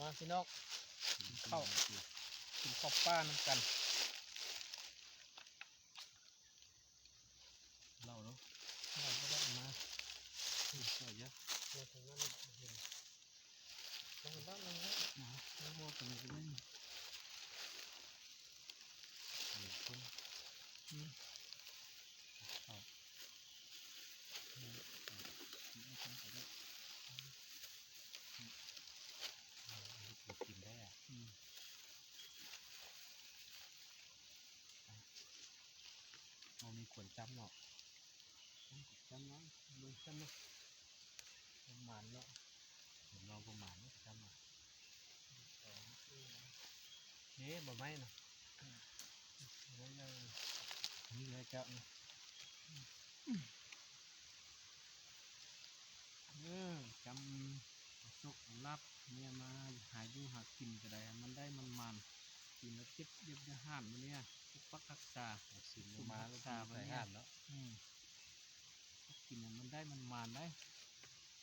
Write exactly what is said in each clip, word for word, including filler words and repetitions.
มาพี่น้อง กินข้าว กินข้าวปลานำกัน เราเนาะ เราก็ได้มา อืม ใส่เยอะ เราถึงนั่นเห็น เราเห็นด้านหนึ่งแล้ว นะ แล้วโม่ตัวนี้ก็ได้ หนึ่งคน อืม เอา อืม เอา อืม เอา อืม เอา กินได้อะ อืม บ่มีคนจำเนาะ จำเนาะ บ่จำเนาะ ประมาณเนาะ เห็นเราประมาณนี้จำเนาะ สอง สี่ นี่บ่ไหม้เนาะ อืม บ่ไหม้เลย นี่เลยเจ้าเนาะ อืม เออ จำสุขรับเนี่ยมาหาอยู่หากินก็ได้ มันได้มันมัน กินแล้วเจ็บเย็บจะห้ามมันเนี่ย ปกปักรักษา เอาศีลมาแล้ว รักษามันเนี่ย ใส่ห้ามแล้ว อืม กินน่ะมันได้มันมันได้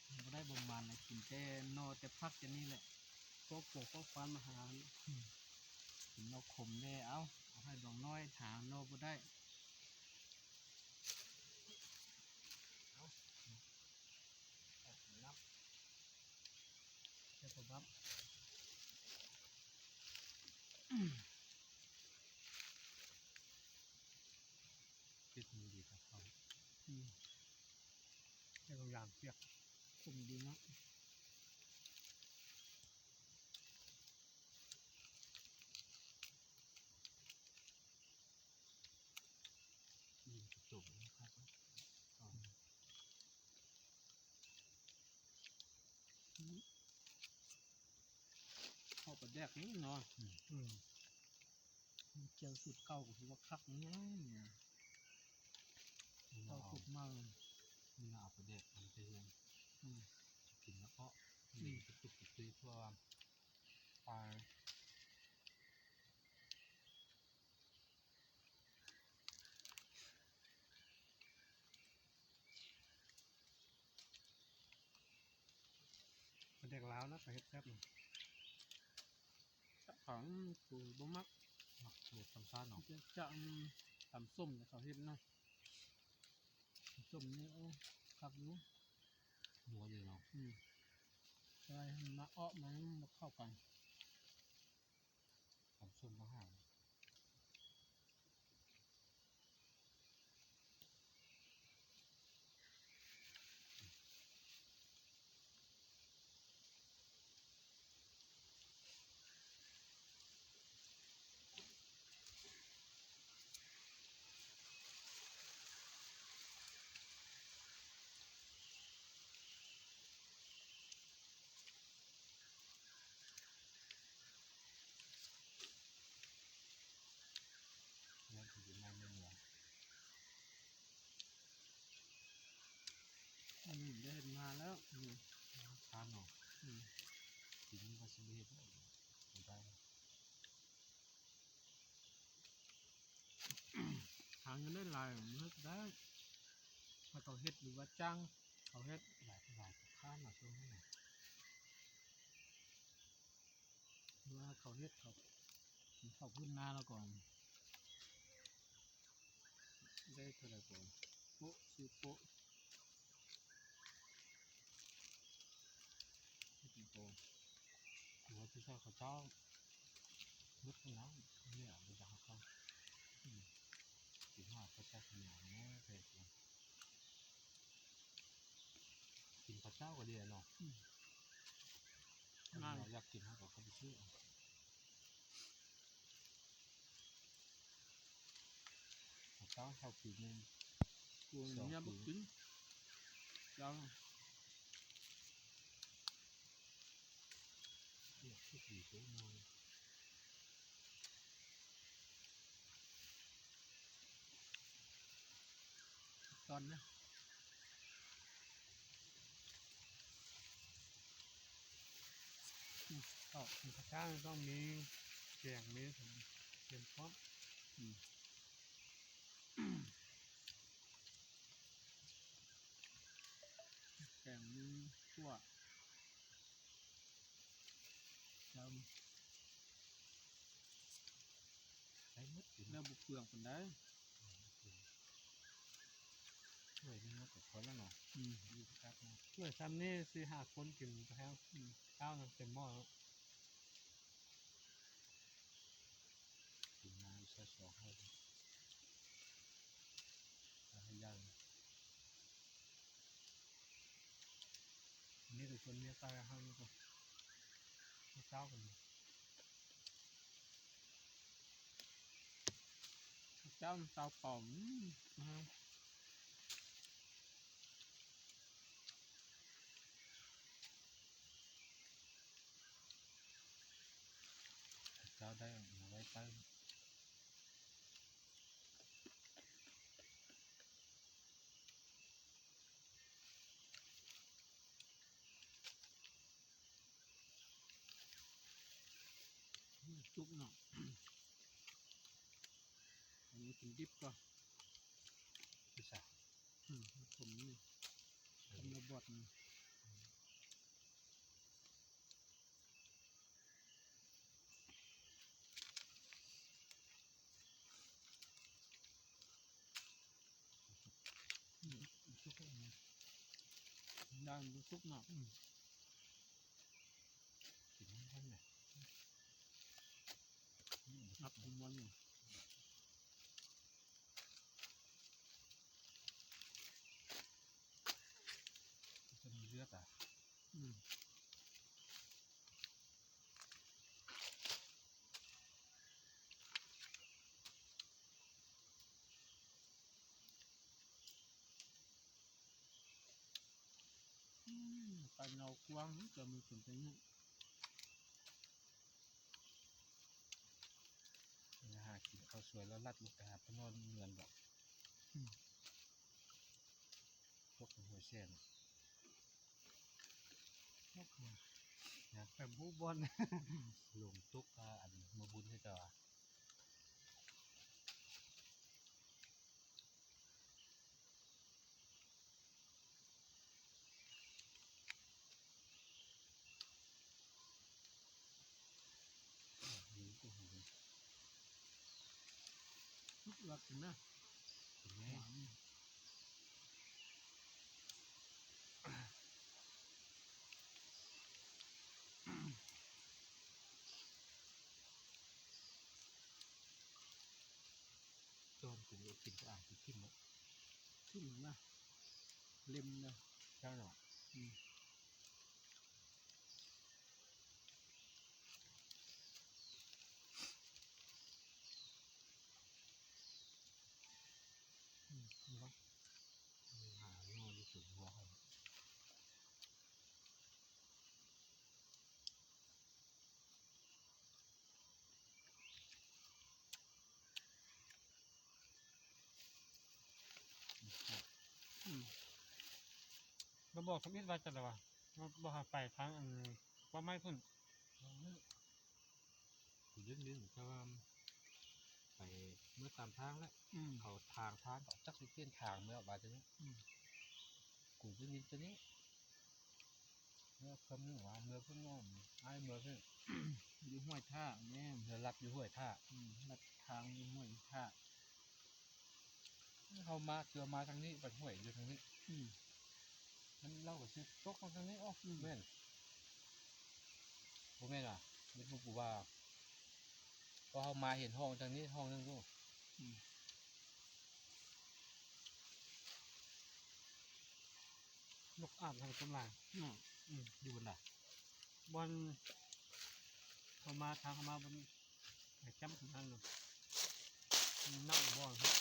มันบ่ได้บ่มันนะ กินแต่หน่อแต่ผักจะนี่แหละ พวกปลูกพวกควานมาหา อืม กินหน่อขมแน่ เอา เอาให้ดองน้อย ถามหน่อบ่ได้ เอา เอากินน้ำ เจ้าก็บับ อืม ติดมือดีครับเขา อืม เจ้าก็ยางเปียก คุมดีเนาะ อืม จบแล้วครับ อ๋อ อืม ข้าวปลาแดกนี่เนาะ อืม อืม เจียวสูตรเก่าก็คือว่าคักนี่ นี่ เก่าสุดมากเลย นี่เอาปลาแดกมันไปเลี้ยง อืม กินแล้วก็ อืม เลี้ยงกระตุกกระตุยเพราะว่าปลา ปลาแดกลาวนะ ปลาเห็ดแซ่บนี่ ของกูบ่มัก มักเห็ดตำซ่านเนาะ จะ จะ อืม ตำส้มเนี่ยเขาเห็ดนะ ส้มนี่ โอ้ คักอยู่ นัวดีเนาะ อืม อะไรมาเออกมา มันเข้ากัน ตำส้มก็หา เนี่ยคือกินน้ำไม่เหลือ อืม ได้เห็นมาแล้ว อืม ทานเนาะ อืม กินก็สิบเอ็ดได้ หาเงินได้หลาย มันเฮ็ดได้ ถ้าเขาเฮ็ดหรือว่าจ้างเขาเฮ็ด หลาย หลายข้ามมาช่วงนี้นะ ว่าเขาเฮ็ดเขา เขาพื้นนาแล้วก่อน ได้เท่าไหร่ก่อน โป๊ะ ซื้อโป๊ะ เฮ็ดเป็นโป๊ะ หรือว่าที่ใช่เขาเจ้า หมดแล้ว เนี่ย มันจะเอาเข้า อืม สิบห้าเขาเจ้าขยันนะ แต่ กินข้าวเจ้าก็ดีอะเนาะ อืม ถ้า ง่าย เราอยากกินเราก็เข้าไปซื้อเอา ข้าวเจ้าข้าวกินหนึ่ง กู สอง เนี่ย กิน บ่กิน เจ้า เรียกที่สี่ตัวมวย ตอนนะ อืม ก็มีข้าวเจ้าต้องมีแกง มีเตรียมพร้อม อืม แกงมีขั่ว เนื้อบุเปืองปานใด ถ้วยนี้ก็พอแล้วเนาะ อืม ยี่สิบครับเนาะ ถ้วยซ้ำนี่สี่ห้าคนกินก็แฮง อืม ข้าวนั่นเต็มหม้อแล้ว กินน้ำใส่สองให้เลย เอาให้ย่าง นี่คือคนเมียใต้ห้างนี่ก็ เช้ากันเลย เจ้าเตาเป่า อืม อืม เจ้าได้เอาไว้ใต้ อืม จุกเนาะ อันนี้กินดิบก็ คือสา อืม ผมนี่ ผมมาบดนี่ อืม สุกแล้วนี่ ย่างมันสุกเนาะ อืม กินมันทันเนี่ย อืม นับเป็นวันอยู่ จะมีเลือดอ่ะ อืม อืม ปลาเงากว้างนี่จะมีสนใจนี่ นี่หากินข้าวสวยแล้วลัดลูกไปหาพนอนเงินดอก อืม พวกเป็นหัวเส้น พวกเป็น นะ เป็นผู้บอล ลงตุกก็อันมาบุญให้เจ้าอะ ทุกหลักนะ เห็นไหม หวาน จอมกูกินก็อ่างกูกินหมด ขึ้นมา เล็มนะ ใช่หรอ อืม อืม นี่ครับ หาหน่อที่สุดหัวครับ อืม มาบอกทำอิดว่าจะอะไรวะ มาบอกให้ไปทางอันว่าไม่พุ่น กูยืนยืนแต่ว่า ไปเมื่อตามทางแล้ว อืม เขาทางทางเขาจักสิเปลี่ยนทางเมื่อว่าจะนี้ อืม กูยืนยืนตัวนี้ เมื่อคำนึงว่าเมื่อเพิ่งงอม อ้ายเมื่อเพิ่ง อยู่ห้วยท่าแม่ เมื่อลัดอยู่ห้วยท่า อืม ลัดทางอยู่ห้วยท่า เขามาเจอมาทางนี้ ไปห้วยอยู่ทางนี้ อืม มันเล่ากับซื้อตกมาทางนี้ อ๋อ อืม แม่น บ่แม่นอ่ะ นี่พวกกูว่า ก็เขามาเห็นห้องทางนี้ห้องนึงกู อืม นกอาบทางต้นไม้ อืม อืม อยู่บนใด บนเขามาทางเขามาบน ไอ้จ้ำของท่านเนาะ มันนั่งบ่อนครับ